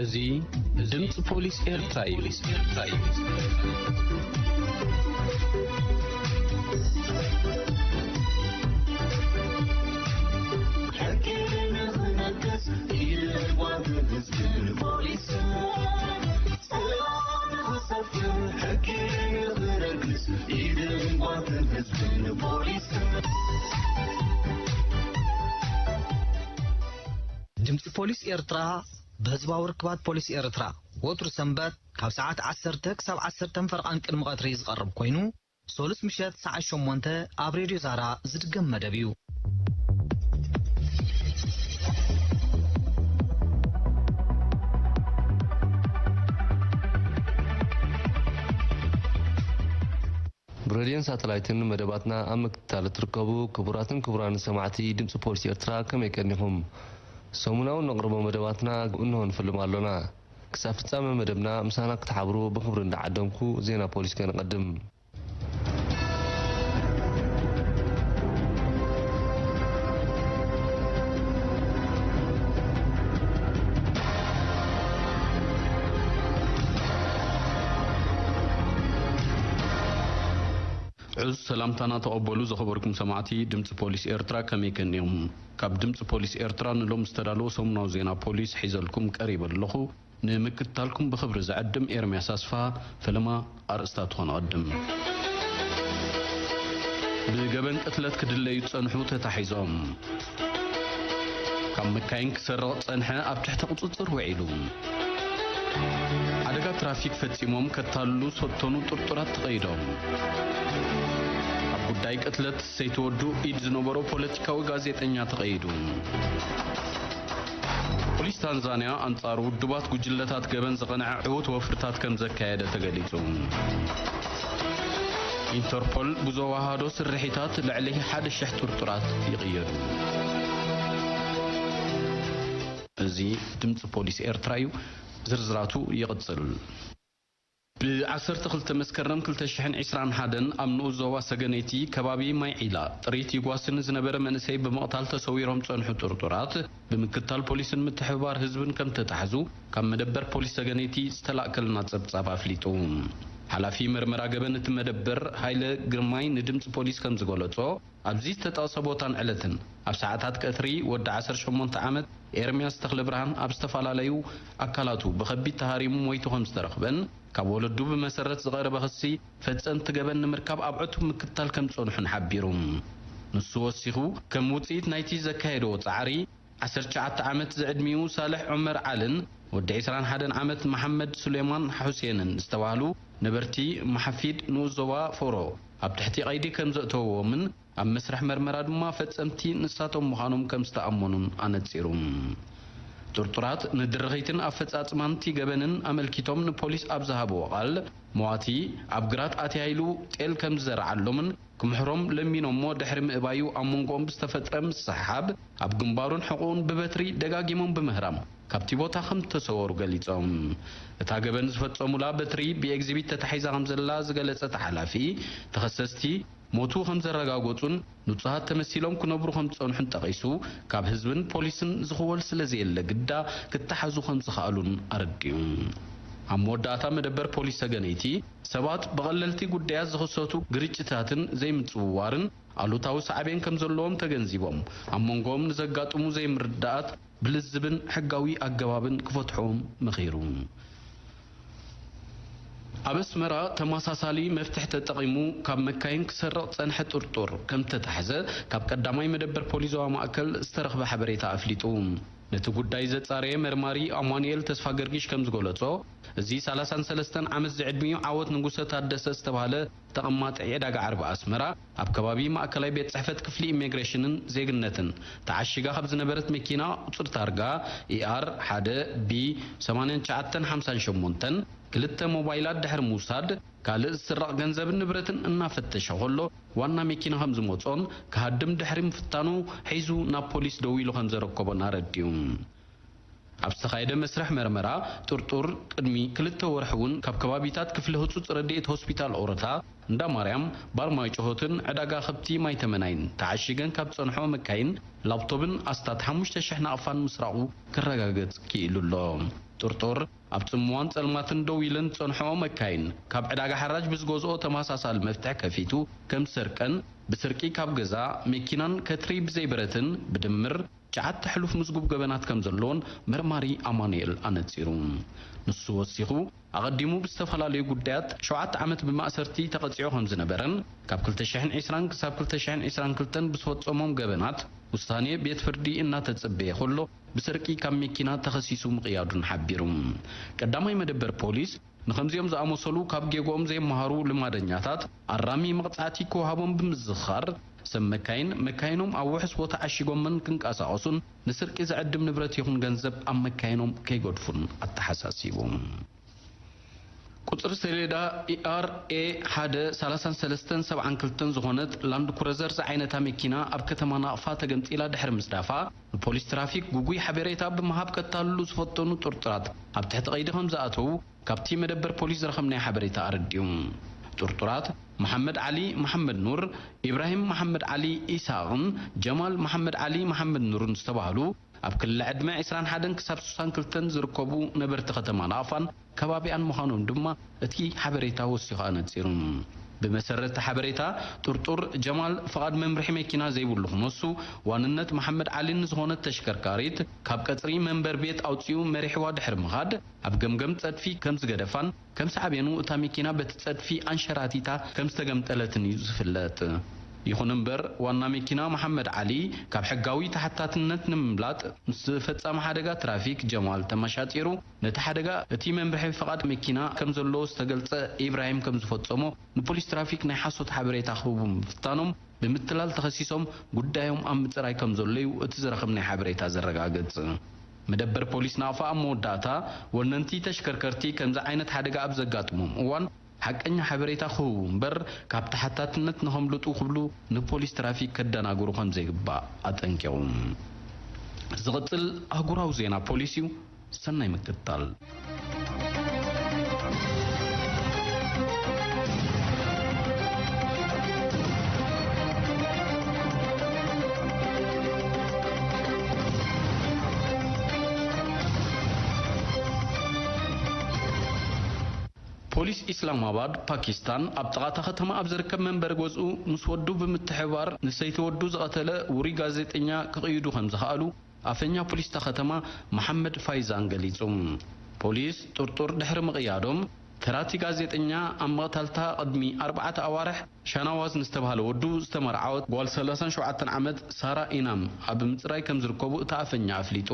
እዚ ድምፂ ፖሊስ ኤርትራ እዩ። ሕጊ ንኽነግስ ኢድን ጓንትን ህዝብን ፖሊስን፣ ሰላም ንኽሰፍን ሕጊ ንኽነግስ ኢድን ጓንትን ህዝብን ፖሊስን። ድምፂ ፖሊስ ኤርትራ ብህዝባዊ ርክባት ፖሊስ ኤርትራ ወትሩ ሰንበት ካብ ሰዓት ዓሰርተ ክሳብ ዓሰርተ ፈረቓን ቅድሚ ቀትሪ ዝቐርብ ኮይኑ፣ ሶሉስ ምሸት ሰዓት ሸሞንተ ኣብ ሬድዮ ዛራ ዝድገም መደብ እዩ። ብሬድዮን ሳተላይትን መደባትና ኣብ ምክትታል እትርከቡ ክቡራትን ክቡራን ሰማዕቲ ድምፂ ፖሊስ ኤርትራ፣ ከመይ ቀኒኹም? ሰሙናዊ እነቕርቦ መደባትና እንሆ ንፍልም ኣሎና። ክሳብ ፍጻመ መደብና ምሳና ክትሓብሩ ብኽብሪ እንዳዓደምኩ፣ ዜና ፖሊስ ከነቐድም። ዕዙዝ ሰላምታና ተቐበሉ፣ ዘኸበርኩም ሰማዕቲ ድምፂ ፖሊስ ኤርትራ፣ ከመይ ከኒኹም? ካብ ድምፂ ፖሊስ ኤርትራ ንሎም ዝተዳለወ ሰሙናዊ ዜና ፖሊስ ሒዘልኩም ቀሪበ ኣለኹ። ንምክትታልኩም ብኽብሪ ዝዕድም ኤርምያስ ኣስፋ። ፈለማ ኣርእስታቱ ኸነቐድም። ብገበን ቅትለት ክድለዩ ዝጸንሑ ተታሒዞም። ካብ መካይን ክሰርቕ ጸንሐ ኣብ ትሕቲ ቁጽጽር ውዒሉ። ሓደጋ ትራፊክ ፈጺሞም ከታልሉ ዝፈተኑ ጥርጡራት ተቐይዶም። ኣብ ጉዳይ ቅትለት ሰይቲ ወዱ ኢድ ዝነበሮ ፖለቲካዊ ጋዜጠኛ ተቐይዱ። ፖሊስ ታንዛንያ ኣንጻር ውድባት ጉጅለታት ገበን ዝቐንዐ ዕዉት ወፍርታት ከም ዘካየደ ተገሊጹ። ኢንተርፖል ብዘወሃዶ ስርሒታት ልዕሊ ሓደ ሽሕ ጥርጡራት ይቕየዱ። እዚ ድምፂ ፖሊስ ኤርትራ እዩ። ዝርዝራቱ ይቕጽል። ብ ዓሰርተ ክልተ መስከረም ክልተ ሽሕን ዕስራን ሓደን ኣብ ንኡስ ዞባ ሰገነይቲ ከባቢ ማይ ዒላ ጥሪት ይጓስን ዝነበረ መንእሰይ ብምቕታል ተሰዊሮም ጸንሑ ጥርጡራት ብምክትታል ፖሊስን ምትሕብባር ህዝብን ከም ተታሕዙ ካብ መደበር ፖሊስ ሰገነይቲ ዝተላእከልና ጸብጻብ ኣፍሊጡ። ሓላፊ መርመራ ገበን እቲ መደበር ሃይለ ግርማይ ንድምጺ ፖሊስ ከም ዝገለጾ፣ ኣብዚ ዝተጠቕሰ ቦታን ዕለትን ኣብ ሰዓታት ቀትሪ ወዲ ዓሰርተ ሸሞንተ ዓመት ኤርምያስ ተኽለብርሃን ኣብ ዝተፈላለዩ ኣካላቱ ብኸቢድ ተሃሪሙ ሞይቱ ከም ዝተረኽበን ካብ ወለዱ ብመሰረት ዝቐረበ ክሲ ፈጸምቲ ገበን ንምርካብ ኣብ ዕቱብ ምክትታል ከም ዝጸንሑን ሓቢሩ። ንሱ ወሲኹ፣ ከም ውጽኢት ናይቲ ዘካየድዎ ጻዕሪ ዓሰርተ ትሽዓተ ዓመት ዝዕድሚኡ ሳልሕ ዑመር ዓልን ወዲ ዕስራን ሓደን ዓመት መሓመድ ሱሌማን ሑሴንን ዝተባህሉ ነበርቲ ማሓፊድ ንኡስ ዞባ ፎሮ ኣብ ትሕቲ ቀይዲ ከም ዘእተውዎምን ኣብ መስርሕ መርመራ ድማ ፈጸምቲ ንሳቶም ምዃኖም ከም ዝተኣመኑን ኣነጺሩ። ጥርጡራት ንድርኺትን ኣፈጻጽማን እቲ ገበንን ኣመልኪቶም ንፖሊስ ኣብ ዝሃብዎ ቃል፣ መዋቲ ኣብ ግራት ኣትያ ኢሉ ጤል ከም ዝዘርዓሎምን ክምሕሮም ለሚኖሞ ድሕሪ ምእባዩ ኣብ መንጎኦም ብዝተፈጥረ ምስሕሓብ ኣብ ግንባሩን ሕቑኡን ብበትሪ ደጋጊሞም ብምህራም ካብቲ ቦታ ከም ዝተሰወሩ ገሊጾም። እታ ገበን ዝፈጸሙላ በትሪ ብኤግዚቢት ተታሒዛ ከም ዘላ ዝገለጸ እቲ ሓላፊ፣ ተኸሰስቲ ሞቱ ከም ዘረጋገጹን ንጹሃት ተመሲሎም ክነብሩ ከም ዝጸንሑን ጠቒሱ፣ ካብ ህዝብን ፖሊስን ዝኽወል ስለ ዘየለ ግዳ ክተሓዙ ከም ዝኸኣሉን ኣረዲኡ። ኣብ መወዳእታ መደበር ፖሊስ ሰገነይቲ ሰባት ብቐለልቲ ጉዳያት ዝኽሰቱ ግርጭታትን ዘይምጽውዋርን ኣሉታዊ ሳዕቤን ከም ዘለዎም ተገንዚቦም፣ ኣብ መንጎኦም ንዘጋጥሙ ዘይምርድዳኣት ብልዝብን ሕጋዊ ኣገባብን ክፈትሕዎም መኺሩ። ኣብ ኣስመራ ተመሳሳሊ መፍትሕ ተጠቒሙ ካብ መካይን ክሰርቕ ጸንሐ ጥርጡር ከም ተታሕዘ ካብ ቀዳማይ መደበር ፖሊስ ዞባ ማእከል ዝተረኽበ ሓበሬታ ኣፍሊጡ። ነቲ ጉዳይ ዘጻረየ መርማሪ ኣማኑኤል ተስፋ ገርጊሽ ከም ዝገለጾ፣ እዚ ሰላሳን ሰለስተን ዓመት ዝዕድሚኡ ዓወት ንጉሰ ታደሰ ዝተባህለ ተቐማጢ ዕዳጋ ዓርቢ ኣስመራ፣ ኣብ ከባቢ ማእከላይ ቤት ጽሕፈት ክፍሊ ኢሚግሬሽንን ዜግነትን ተዓሺጋ ካብ ዝነበረት መኪና ቁጽሪ ታርጋ ኢኣር ሓደ ቢ ሰማንያን ትሽዓተን ሓምሳን ሸሞንተን ክልተ ሞባይላት ድሕሪ ምውሳድ፣ ካልእ ዝስረቕ ገንዘብን ንብረትን እናፈተሸ ከሎ፣ ዋና መኪና ከም ዝመጾን ክሃድም ድሕሪ ምፍታኑ ሒዙ ናብ ፖሊስ ደዊሉ ከም ዘረከቦን ኣረዲኡ። ኣብ ዝተኻየደ መስርሕ መርመራ፣ ጥርጡር ቅድሚ ክልተ ወርሒ እውን ካብ ከባቢታት ክፍሊ ህጹጽ ረድኤት ሆስፒታል ኦረታ እንዳ ማርያም፣ ባር ማይ ጭሆትን ዕዳጋ ከብቲ ማይ ተመናይን ተዓሺገን ካብ ዝጸንሖ መካይን ላፕቶፕን ኣስታት ሓሙሽተ ሽሕ ናቕፋን ምስራቑ ክረጋገጽ ክኢሉ ኣሎ። ጥርጡር ኣብ ጽምዋን ጸልማትን ደው ኢለን ዝጸንሖ መካይን ካብ ዕዳጋ ሓራጅ ብዝገዝኦ ተመሳሳሊ መፍትሕ ከፊቱ ከም ዝሰርቀን ብስርቂ ካብ ገዛ መኪናን ከትሪ ብዘይብረትን ብድምር ትሽዓተ ሕሉፍ ምዝጉብ ገበናት ከም ዘለዎን መርማሪ ኣማኑኤል ኣነጺሩ። ንሱ ወሲኹ፣ ኣቐዲሙ ብዝተፈላለዩ ጉዳያት ሸውዓተ ዓመት ብማእሰርቲ ተቐጺዑ ከም ዝነበረን ካብ ክልተ ሽሕን ዕስራን ክሳብ ክልተ ሽሕን ዕስራን ክልተን ብዝፈጸሞም ገበናት ውሳኔ ቤት ፍርዲ እናተጸበየ ከሎ ብስርቂ ካብ መኪና ተኸሲሱ ምቕያዱን ሓቢሩ። ቀዳማይ መደበር ፖሊስ ንኸምዚኦም ዝኣመሰሉ ካብ ጌግኦም ዘይመሃሩ ልማደኛታት ኣራሚ መቕጻዕቲ ክወሃቦም ብምዝኻር፣ ሰብ መካይን መካይኖም ኣብ ውሑስ ቦታ ዓሺጎምን ክንቀሳቐሱን ንስርቂ ዝዕድም ንብረት ይኹን ገንዘብ ኣብ መካይኖም ከይገድፉን ኣተሓሳሲቡ። ቁጽሪ ሰሌዳ ኢኣር ኤ ሓደ ሰላሳን ሰለስተን ሰብዓን ክልተን ዝኾነት ላንድ ክሩዘር ዝዓይነታ መኪና ኣብ ከተማ ናቕፋ ተገምጢላ ድሕሪ ምስዳፋ፣ ንፖሊስ ትራፊክ ግጉይ ሓበሬታ ብምሃብ ከታልሉ ዝፈተኑ ጥርጡራት ኣብ ትሕቲ ቀይዲ ከም ዝኣተዉ ካብቲ መደበር ፖሊስ ዝረኸብናዮ ሓበሬታ ኣረዲኡ። ጥርጡራት መሓመድ ዓሊ መሓመድ ኑር፣ ኢብራሂም መሓመድ ዓሊ ኢሳቕን ጀማል መሓመድ ዓሊ መሓመድ ኑርን ዝተባህሉ ኣብ ክሊ ዕድመ ዕስራን ሓደን ክሳብ ስሳን ክልተን ዝርከቡ ነበርቲ ከተማ ናቕፋን ከባቢኣን ምዃኖም ድማ እቲ ሓበሬታ ወሲኹ ኣነጺሩ። ብመሰረት እቲ ሓበሬታ፣ ጥርጡር ጀማል ፍቓድ መምርሒ መኪና ዘይብሉ ክነሱ፣ ዋንነት መሓመድ ዓሊ ንዝኾነት ተሽከርካሪት ካብ ቀጽሪ መንበር ቤት ኣውጺኡ መሪሕዋ ድሕሪ ምኻድ፣ ኣብ ገምገም ጸድፊ ከም ዝገደፋን ከም ሳዕቤኑ እታ መኪና በቲ ጸድፊ ኣንሸራቲታ ከም ዝተገምጠለትን እዩ ዝፍለጥ። ይኹን እምበር፣ ዋና መኪና መሓመድ ዓሊ ካብ ሕጋዊ ተሓታትነት ንምምላጥ ምስ ፈጻሚ ሓደጋ ትራፊክ ጀማል ተመሻጢሩ፣ ነቲ ሓደጋ እቲ መምርሒ ፍቓድ መኪና ከም ዘለዎ ዝተገልጸ ኢብራሂም ከም ዝፈጸሞ ንፖሊስ ትራፊክ ናይ ሓሶት ሓበሬታ ክህቡ ምፍታኖም ብምትላል ተኸሲሶም ጉዳዮም ኣብ ምጽራይ ከም ዘሎ እዩ እቲ ዝረኸብናዮ ሓበሬታ ዘረጋግጽ። መደበር ፖሊስ ናቕፋ ኣብ መወዳእታ፣ ወነንቲ ተሽከርከርቲ ከምዚ ዓይነት ሓደጋ ኣብ ዘጋጥሞም እዋን ሓቀኛ ሓበሬታ ክህቡ እምበር፣ ካብ ተሓታትነት ንኸምልጡ ክብሉ ንፖሊስ ትራፊክ ከደናግሩ ከም ዘይግባእ ኣጠንቂቑ። ዝቕጽል ኣህጉራዊ ዜና ፖሊስ እዩ። ሰናይ ምክትታል። ፖሊስ ኢስላማባድ፣ ፓኪስታን፣ ኣብ ጥቓ እታ ከተማ ኣብ ዝርከብ መንበሪ ገዝኡ ምስ ወዱ ብምትሕብባር ንሰይቲ ወዱ ዝቐተለ ውሩይ ጋዜጠኛ ክቕይዱ ከም ዝኸኣሉ ኣፈኛ ፖሊስ እታ ከተማ መሓመድ ፋይዛን ገሊጹ። ፖሊስ ጥርጡር ድሕሪ ምቕያዶም፣ ተራቲ ጋዜጠኛ ኣብ መቕተልታ ቅድሚ ኣርባዕተ ኣዋርሕ ሻናዋዝ ንዝተባህለ ወዱ ዝተመርዓወት ጓል ሰላሳን ሸውዓተን ዓመት ሳራ ኢናም ኣብ ምጽራይ ከም ዝርከቡ እታ ኣፈኛ ኣፍሊጡ።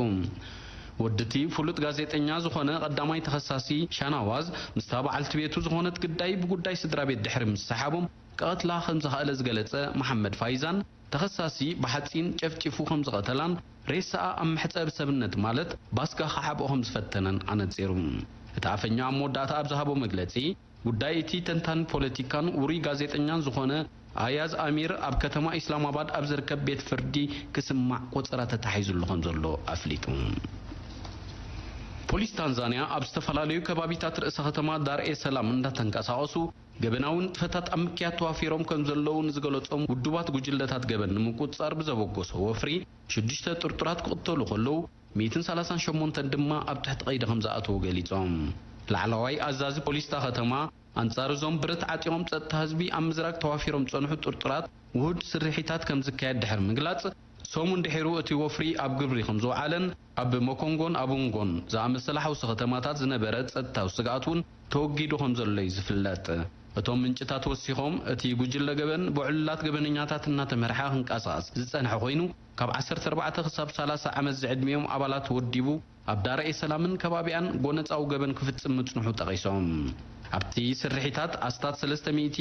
ወድቲ ፍሉጥ ጋዜጠኛ ዝኾነ ቀዳማይ ተኸሳሲ ሻናዋዝ ምስታ በዓልቲ ቤቱ ዝኾነት ግዳይ ብጉዳይ ስድራ ቤት ድሕሪ ምስሓቦም ክቐትላ ከም ዝኸኣለ ዝገለጸ መሓመድ ፋይዛን፣ ተኸሳሲ ብሓጺን ጨፍጪፉ ከም ዝቐተላን ሬሳኣ ኣብ መሕጸቢ ሰብነት ማለት ባስጋ ክሓብኦ ከም ዝፈተነን ኣነጺሩ። እቲ ኣፈኛ ኣብ መወዳእታ ኣብ ዝሃቦ መግለጺ፣ ጉዳይ እቲ ተንታኒ ፖለቲካን ውሩይ ጋዜጠኛን ዝኾነ ኣያዝ ኣሚር ኣብ ከተማ ኢስላማባድ ኣብ ዝርከብ ቤት ፍርዲ ክስማዕ ቆጸራ ተታሒዙሉ ከም ዘሎ ኣፍሊጡ። ፖሊስ ታንዛንያ ኣብ ዝተፈላለዩ ከባቢታት ርእሰ ከተማ ዳር ኤ ሰላም እንዳተንቀሳቐሱ ገበናዊ ንጥፈታት ኣብ ምክያድ ተዋፊሮም ከም ዘለዉ ንዝገለጾም ውዱባት ጉጅለታት ገበን ንምቁጽጻር ብዘበገሶ ወፍሪ፣ ሽዱሽተ ጥርጡራት ክቕተሉ ከለዉ፣ ሚእትን ሰላሳን ሸሞንተን ድማ ኣብ ትሕቲ ቀይዲ ከም ዝኣተዉ ገሊጾም። ላዕለዋይ ኣዛዚ ፖሊስ እታ ከተማ፣ ኣንጻር እዞም ብረት ዓጢቖም ጸጥታ ህዝቢ ኣብ ምዝራግ ተዋፊሮም ዝጸንሑ ጥርጡራት ውሁድ ስርሒታት ከም ዝካየድ ድሕሪ ምግላጽ፣ ሰሙን ድሒሩ እቲ ወፍሪ ኣብ ግብሪ ከም ዝወዓለን ኣብ መኮንጎን ኣቡንጎን ዝኣመሰላ ሓውሲ ከተማታት ዝነበረ ጸጥታዊ ስግኣት እውን ተወጊዱ ከም ዘሎ እዩ ዝፍለጥ። እቶም ምንጭታት ወሲኾም፣ እቲ ጉጅለ ገበን ብዕሉላት ገበነኛታት እናተመርሐ ክንቀሳቐስ ዝጸንሐ ኮይኑ፣ ካብ ዓሰርተ ኣርባዕተ ክሳብ ሰላሳ ዓመት ዝዕድሚኦም ኣባላት ወዲቡ ኣብ ዳርኤ ሰላምን ከባቢኣን ጎነጻዊ ገበን ክፍጽም ምጽንሑ ጠቒሶም። ኣብቲ ስርሒታት ኣስታት ሰለስተ ሚእቲ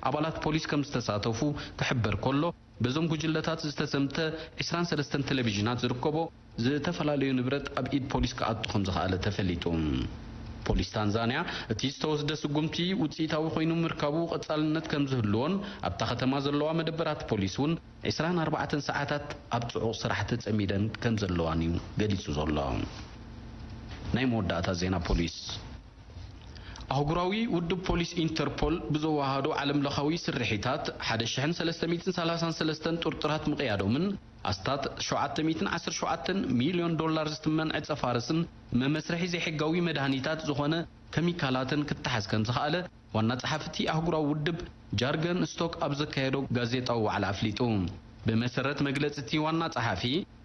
ኣባላት ፖሊስ ከም ዝተሳተፉ ክሕበር ከሎ፣ በዞም ጉጅለታት ዝተሰምተ ዕስራን ሰለስተን ቴሌቪዥናት ዝርከቦ ዝተፈላለዩ ንብረት ኣብ ኢድ ፖሊስ ክኣቱ ከም ዝኸኣለ ተፈሊጡ። ፖሊስ ታንዛንያ፣ እቲ ዝተወስደ ስጉምቲ ውጽኢታዊ ኮይኑ ምርካቡ ቀጻልነት ከም ዝህልዎን ኣብታ ከተማ ዘለዋ መደበራት ፖሊስ እውን ዕስራን ኣርባዕተን ሰዓታት ኣብ ጽዑቕ ስራሕ ተጸሚደን ከም ዘለዋን እዩ ገሊጹ ዘሎ። ናይ መወዳእታ ዜና ፖሊስ። ኣህጉራዊ ውድብ ፖሊስ ኢንተርፖል ብዘወሃዶ ዓለምለኻዊ ስርሒታት፣ ሓደ ሽሕን ሰለስተ ሚእትን ሰላሳን ሰለስተን ጥርጡራት ምቕያዶምን ኣስታት ሸውዓተ ሚእትን ዓሰርተ ሸውዓተን ሚልዮን ዶላር ዝትመን ዕጸ ፋርስን መመስርሒ ዘይሕጋዊ መድሃኒታት ዝኾነ ከሚካላትን ክተሓዝ ከም ዝኸኣለ ዋና ጸሓፊ እቲ ኣህጉራዊ ውድብ ጃርገን ስቶክ ኣብ ዘካየዶ ጋዜጣዊ ዋዕላ ኣፍሊጡ። ብመሰረት መግለጺ እቲ ዋና ጸሓፊ፣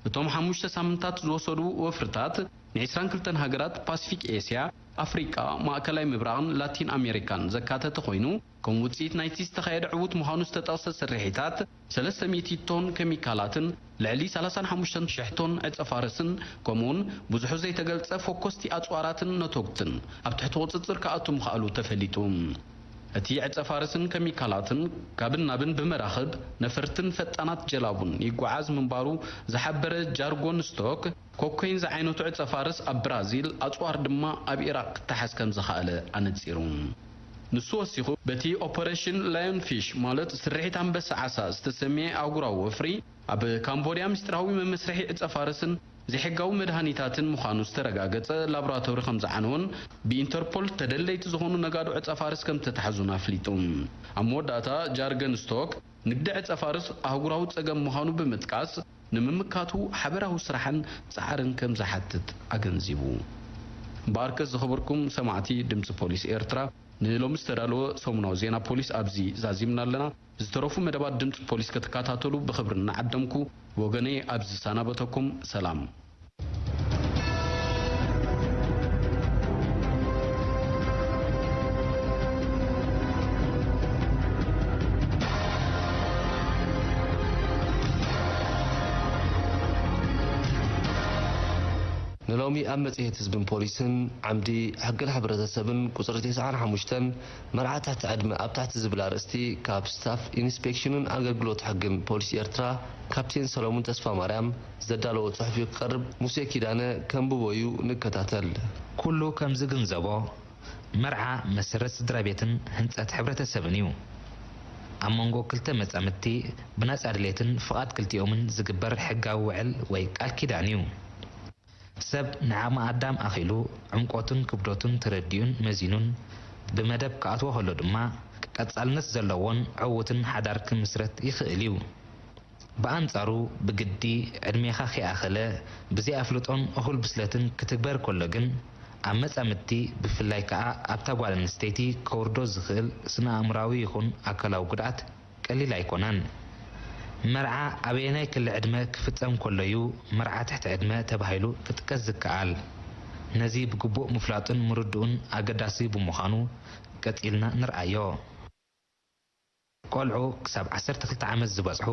እቶም ሓሙሽተ ሳምንታት ዝወሰዱ ወፍርታት ንዒስራን ክልተን ሃገራት ፓሲፊክ ኤስያ፣ ኣፍሪቃ፣ ማእከላይ ምብራቕን ላቲን ኣሜሪካን ዘካተተ ኮይኑ፣ ከም ውጽኢት ናይቲ ዝተኻየደ ዕዉት ምዃኑ ዝተጠቕሰ ስርሒታት፣ ሰለስተ ሚእቲ ቶን ኬሚካላትን ልዕሊ ሰላሳን ሓሙሽተን ሽሕ ቶን ዕጸ ፋርስን፣ ከምኡውን ብዙሑ ዘይተገልጸ ፈኮስቲ ኣጽዋራትን ነቶግትን ኣብ ትሕቲ ቁጽጽር ክኣቱ ምኽኣሉ ተፈሊጡ። እቲ ዕጸ ፋርስን ኬሚካላትን ካብን ናብን ብመራኽብ፣ ነፈርትን ፈጣናት ጀላቡን ይጓዓዝ ምንባሩ ዝሓበረ ጃርጎን ስቶክ፣ ኮኮይን ዝዓይነቱ ዕጸ ፋርስ ኣብ ብራዚል፣ ኣጽዋር ድማ ኣብ ኢራቕ ክተሓዝ ከም ዝኸኣለ ኣነጺሩ። ንሱ ወሲኹ፣ በቲ ኦፐሬሽን ላዮን ፊሽ፣ ማለት ስርሒት ኣንበሳ ዓሳ ዝተሰምየ ኣህጉራዊ ወፍሪ፣ ኣብ ካምቦድያ ምስጢራዊ መመስርሒ ዕጸ ፋርስን ዘይሕጋዊ መድሃኒታትን ምዃኑ ዝተረጋገጸ ላቦራቶሪ ከም ዝዓነወን ብኢንተርፖል ተደለይቲ ዝኾኑ ነጋዶ ዕጸ ፋርስ ከም ዝተታሕዙን ኣፍሊጡ። ኣብ መወዳእታ፣ ጃርገን ስቶክ፣ ንግዲ ዕጸ ፋርስ ኣህጉራዊ ጸገም ምዃኑ ብምጥቃስ፣ ንምምካቱ ሓበራዊ ስራሕን ጻዕርን ከም ዝሓትት ኣገንዚቡ። እምበኣርከስ፣ ዝኸበርኩም ሰማዕቲ ድምጺ ፖሊስ ኤርትራ፣ ንሎሚ ዝተዳለወ ሰሙናዊ ዜና ፖሊስ ኣብዚ ዛዚምና ኣለና። ዝተረፉ መደባት ድምጺ ፖሊስ ክትከታተሉ ብኽብሪ እናዓደምኩ፣ ብወገነይ ኣብዚ ዝሰናበተኩም፣ ሰላም። ንሎሚ ኣብ መጽሔት ህዝብን ፖሊስን ዓምዲ ሕግን ሕብረተሰብን ቁጽሪ ተስዓን ሓሙሽተን፣ መርዓ ትሕቲ ዕድመ ኣብ ታሕቲ ዝብል ኣርእስቲ ካብ ስታፍ ኢንስፔክሽንን ኣገልግሎት ሕግን ፖሊስ ኤርትራ ካፕቴን ሰሎሙን ተስፋማርያም ዘዳለዎ ጽሑፍ እዩ ክቐርብ። ሙሴ ኪዳነ ከንብቦ እዩ፣ ንከታተል። ኩሉ ከም ዝግንዘቦ፣ መርዓ መሰረት ስድራ ቤትን ህንጸት ሕብረተሰብን እዩ። ኣብ መንጎ ክልተ መጻምድቲ ብናጻ ድሌትን ፍቓድ ክልቲኦምን ዝግበር ሕጋዊ ውዕል ወይ ቃል ኪዳን እዩ። ሰብ ንዓቕሚ ኣዳም ኣኺሉ፣ ዕምቆቱን ክብደቱን ተረዲኡን መዚኑን ብመደብ ክኣትዎ ከሎ ድማ፣ ቀጻልነት ዘለዎን ዕዉትን ሓዳር ክምስረት ይኽእል እዩ። ብኣንጻሩ፣ ብግዲ ዕድሜኻ ከይኣኸለ፣ ብዘይ ኣፍልጦን እኹል ብስለትን ክትግበር ከሎ ግን፣ ኣብ መጻምድቲ፣ ብፍላይ ከኣ ኣብታ ጓል ኣንስተይቲ ከውርዶ ዝኽእል ስነ-ኣእምሮኣዊ ይኹን ኣካላዊ ጉድኣት ቀሊል ኣይኮነን። መርዓ ኣበየናይ ክሊ ዕድመ ክፍጸም ከሎ'ዩ መርዓ ትሕቲ ዕድመ ተባሂሉ ክጥቀስ ዝከኣል? ነዚ ብግቡእ ምፍላጡን ምርድኡን ኣገዳሲ ብምዃኑ፣ ቀጺልና ንርኣዮ። ቆልዑ ክሳብ ዓሰርተ ክልተ ዓመት ዝበጽሑ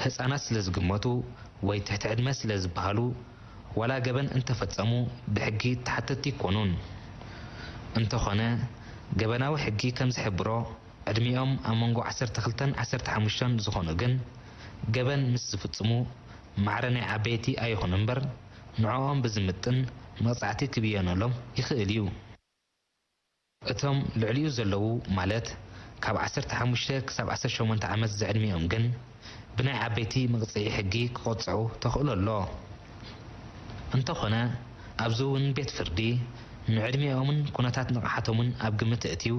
ህጻናት ስለ ዝግመቱ ወይ ትሕቲ ዕድመ ስለ ዝበሃሉ፣ ዋላ ገበን እንተፈጸሙ ብሕጊ ተሓተትቲ ኣይኮኑን። እንተኾነ፣ ገበናዊ ሕጊ ከም ዝሕብሮ፣ ዕድሚኦም ኣብ መንጎ ዓሰርተ ክልተን ዓሰርተ ሓሙሽተን ዝኾኑ ግን፣ ገበን ምስ ዝፍጽሙ ማዕረ ናይ ዓበይቲ ኣይኹን እምበር፣ ንዕኦም ብዝምጥን መቕጻዕቲ ክብየነሎም ይኽእል እዩ። እቶም ልዕሊኡ ዘለዉ፣ ማለት ካብ ዓሰርተ ሓሙሽተ ክሳብ ዓሰርተ ሸሞንተ ዓመት ዝዕድሚኦም ግን፣ ብናይ ዓበይቲ መቕጽዒ ሕጊ ክቐጽዑ ተኽእሎ ኣሎ። እንተኾነ፣ ኣብዚ እውን ቤት ፍርዲ ንዕድሚኦምን ኩነታት ንቕሓቶምን ኣብ ግምት ኣእትዩ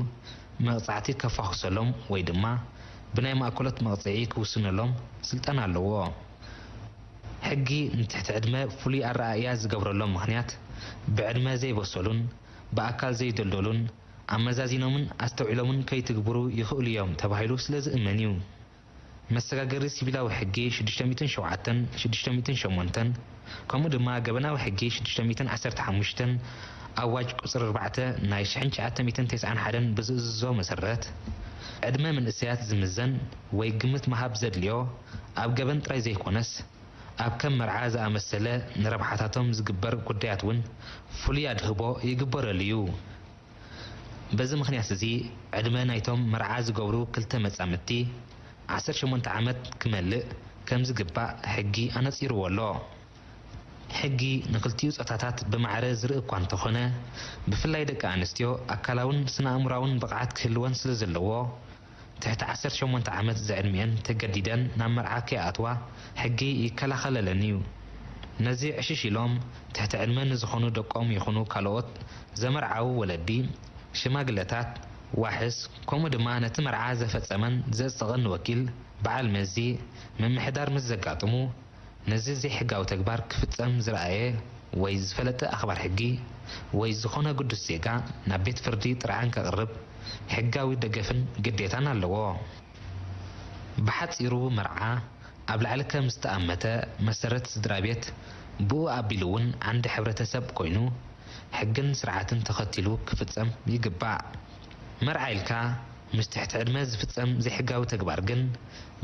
መቕጻዕቲ ከፋኹሰሎም ወይ ድማ ብናይ ማእከሎት መቕጽዒ ክውስነሎም ስልጣን ኣለዎ። ሕጊ ንትሕቲ ዕድመ ፍሉይ ኣረኣእያ ዝገብረሎም ምኽንያት፣ ብዕድመ ዘይበሰሉን ብኣካል ዘይደልደሉን ኣመዛዚኖምን ኣስተውዒሎምን ከይትግብሩ ይኽእሉ እዮም ተባሂሉ ስለ ዝእመን እዩ። መሰጋገሪ ሲቪላዊ ሕጊ ሽዱሽተ ሚእትን ሸውዓተን፣ ሽዱሽተ ሚእትን ሸሞንተን፣ ከምኡ ድማ ገበናዊ ሕጊ ሽዱሽተ ሚእትን ዓሰርተ ሓሙሽተን፣ ኣዋጅ ቁጽሪ ኣርባዕተ ናይ ሽሕን ትሽዓተ ሚእትን ተስዓን ሓደን ብዝእዝዞ መሰረት፣ ዕድመ መንእሰያት ዝምዘን ወይ ግምት ምሃብ ዘድልዮ፣ ኣብ ገበን ጥራይ ዘይኮነስ፣ ኣብ ከም መርዓ ዝኣመሰለ ንረብሓታቶም ዝግበር ጉዳያት እውን ፍሉይ ኣድህቦ ይግበረሉ እዩ። በዚ ምኽንያት እዚ፣ ዕድመ ናይቶም መርዓ ዝገብሩ ክልተ መጻምድቲ ዓሰርተ ሸሞንተ ዓመት ክመልእ ከም ዝግባእ ሕጊ ኣነጺርዎ ኣሎ። ሕጊ ንኽልቲኡ ጾታታት ብማዕረ ዝርኢ እኳ እንተኾነ፣ ብፍላይ ደቂ ኣንስትዮ ኣካላውን ስነ-ኣእምሮኣውን ብቕዓት ክህልወን ስለ ዘለዎ፣ ትሕቲ ዓሰርተ ሸሞንተ ዓመት ዝዕድሚአን ተገዲደን ናብ መርዓ ከይኣትዋ ሕጊ ይከላኸለለን እዩ። ነዚ ዕሽሽ ኢሎም ትሕቲ ዕድመ ንዝኾኑ ደቆም ይኹኑ ካልኦት ዘመርዓዉ ወለዲ ሽማግለታት፣ ዋሕስ፣ ከምኡ ድማ ነቲ መርዓ ዘፈጸመን ዘጽደቐን ወኪል በዓል መዚ ምምሕዳር ምስ ዘጋጥሙ፣ ነዚ ዘይሕጋዊ ተግባር ክፍጸም ዝረኣየ ወይ ዝፈለጠ ኣኽባር ሕጊ ወይ ዝኾነ ግዱስ ዜጋ ናብ ቤት ፍርዲ ጥርዓን ከቕርብ ሕጋዊ ደገፍን ግዴታን ኣለዎ። ብሓጺሩ መርዓ ኣብ ላዕሊ ከም ዝተኣመተ መሰረት ስድራ ቤት ብኡ ኣቢሉ እውን ዓንዲ ሕብረተሰብ ኮይኑ ሕግን ስርዓትን ተኸቲሉ ክፍጸም ይግባእ። መርዓ ኢልካ ምስ ትሕቲ ዕድመ ዝፍጸም ዘይሕጋዊ ተግባር ግን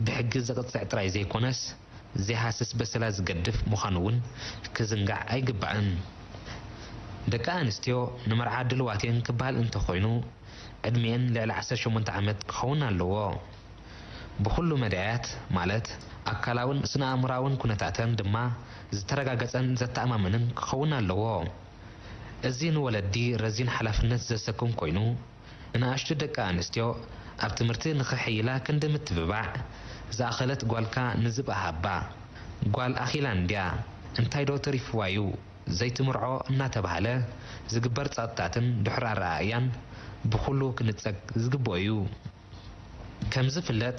ብሕጊ ዘቕጽዕ ጥራይ ዘይኮነስ ዘይሃስስ በሰላ ዝገድፍ ምዃኑ እውን ክዝንጋዕ ኣይግባእን። ደቂ ኣንስትዮ ንመርዓ ድልዋት እየን ክበሃል እንተኾይኑ ዕድሚኤን ልዕሊ ዓሰርተ ሸሞንተ ዓመት ክኸውን ኣለዎ። ብኹሉ መዳያት ማለት ኣካላውን ስነ ኣእምራውን ኩነታተን ድማ ዝተረጋገጸን ዘተኣማምንን ክኸውን ኣለዎ። እዚ ንወለዲ ረዚን ሓላፍነት ዘሰክም ኮይኑ ንንኣሽቱ ደቂ ኣንስትዮ ኣብ ትምህርቲ ንኽሕይላ ክንዲ ምትብባዕ ዝኣኸለት ጓልካ ንዝብኣ ሃባ። ጓል ኣኺላ እንድያ እንታይ ዶ ተሪፍዋ እዩ ዘይትምርዖ እናተባህለ ዝግበር ጸቕጥታትን ድሑር ኣረኣእያን ብኹሉ ክንጸግ ዝግብኦ እዩ። ከም ዝፍለጥ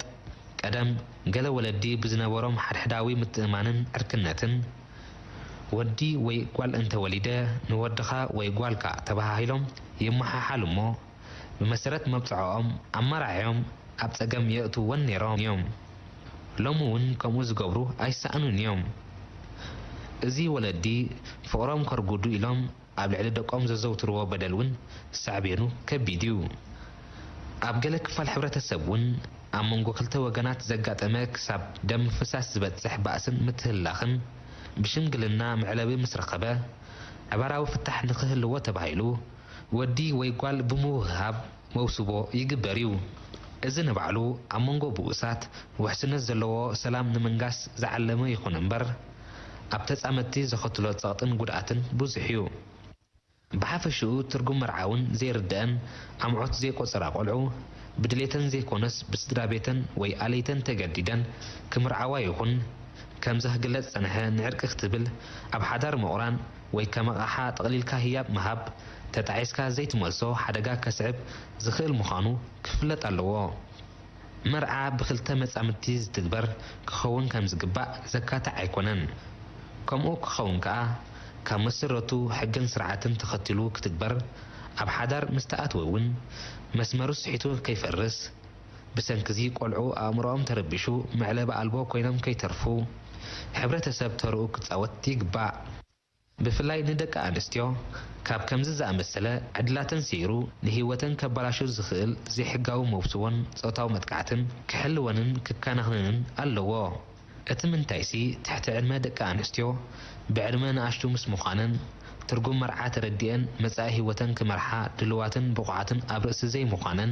ቀደም ገለ ወለዲ ብዝነበሮም ሓድሕዳዊ ምትእማንን ዕርክነትን ወዲ ወይ ጓል እንተወሊደ ንወድኻ ወይ ጓልካ ተበሃሂሎም ይመሓሓሉ እሞ ብመሰረት መብጽዖኦም ኣመራዒኦም ኣብ ጸገም የእትውወን ነይሮም እዮም። ሎሚ እውን ከምኡ ዝገብሩ ኣይሰኣኑን እዮም። እዚ ወለዲ ፍቕሮም ከርጉዱ ኢሎም ኣብ ልዕሊ ደቆም ዘዘውትርዎ በደል እውን ሳዕቤኑ ከቢድ እዩ። ኣብ ገለ ክፋል ሕብረተሰብ እውን ኣብ መንጎ ክልተ ወገናት ዘጋጠመ ክሳብ ደም ምፍሳስ ዝበጽሕ ባእስን ምትህልላኽን ብሽምግልና መዕለቢ ምስ ረኸበ ሓባራዊ ፍታሕ ንኽህልዎ ተባሂሉ ወዲ ወይ ጓል ብምውህሃብ መውስቦ ይግበር እዩ። እዚ ንባዕሉ ኣብ መንጎ ብኡሳት ውሕስነት ዘለዎ ሰላም ንምንጋስ ዝዓለመ ይኹን እምበር ኣብ ተጻመድቲ ዘኸትሎ ጸቕጥን ጉድኣትን ብዙሕ እዩ። ብሓፈሽኡ ትርጉም መርዓ እውን ዘይርደአን ኣምዖት ዘይቆጸራ ቆልዑ ብድሌተን ዘይኮነስ ብስድራ ቤተን ወይ ኣለይተን ተገዲደን ክምርዓዋ ይኹን ከምዚ ክግለጽ ዝጸንሐ ንዕርቂ ክትብል ኣብ ሓዳር ምቑራን ወይ ከም ኣቕሓ ጠቕሊልካ ህያብ ምሃብ ተጣዒስካ ዘይትመልሶ ሓደጋ ከስዕብ ዝኽእል ምዃኑ ክፍለጥ ኣለዎ። መርዓ ብኽልተ መጻምድቲ ዝትግበር ክኸውን ከም ዝግባእ ዘካትዕ ኣይኮነን። ከምኡ ክኸውን ከኣ ካብ መሰረቱ ሕግን ስርዓትን ተኸቲሉ ክትግበር ኣብ ሓዳር ምስ ተኣትወ እውን መስመሩ ስሒቱ ከይፈርስ ብሰንኪዚ ቆልዑ ኣእምሮኦም ተረቢሹ መዕለቢ ኣልቦ ኮይኖም ከይተርፉ ሕብረተሰብ ተርኡ ክጻወት ይግባእ። ብፍላይ ንደቂ ኣንስትዮ ካብ ከምዚ ዝኣመሰለ ዕድላተን ስዒሩ ንህይወተን ከባላሹ ዝኽእል ዘይሕጋዊ መውስቦን ጾታዊ መጥቃዕትን ክሕልወንን ክከናኸነንን ኣለዎ። እቲ ምንታይሲ ትሕቲ ዕድመ ደቂ ኣንስትዮ ብዕድመ ንኣሽቱ ምስ ምዃነን ትርጉም መርዓ ተረዲኤን መጻኢ ህይወተን ክመርሓ ድልዋትን ብቑዓትን ኣብ ርእሲ ዘይምዃነን፣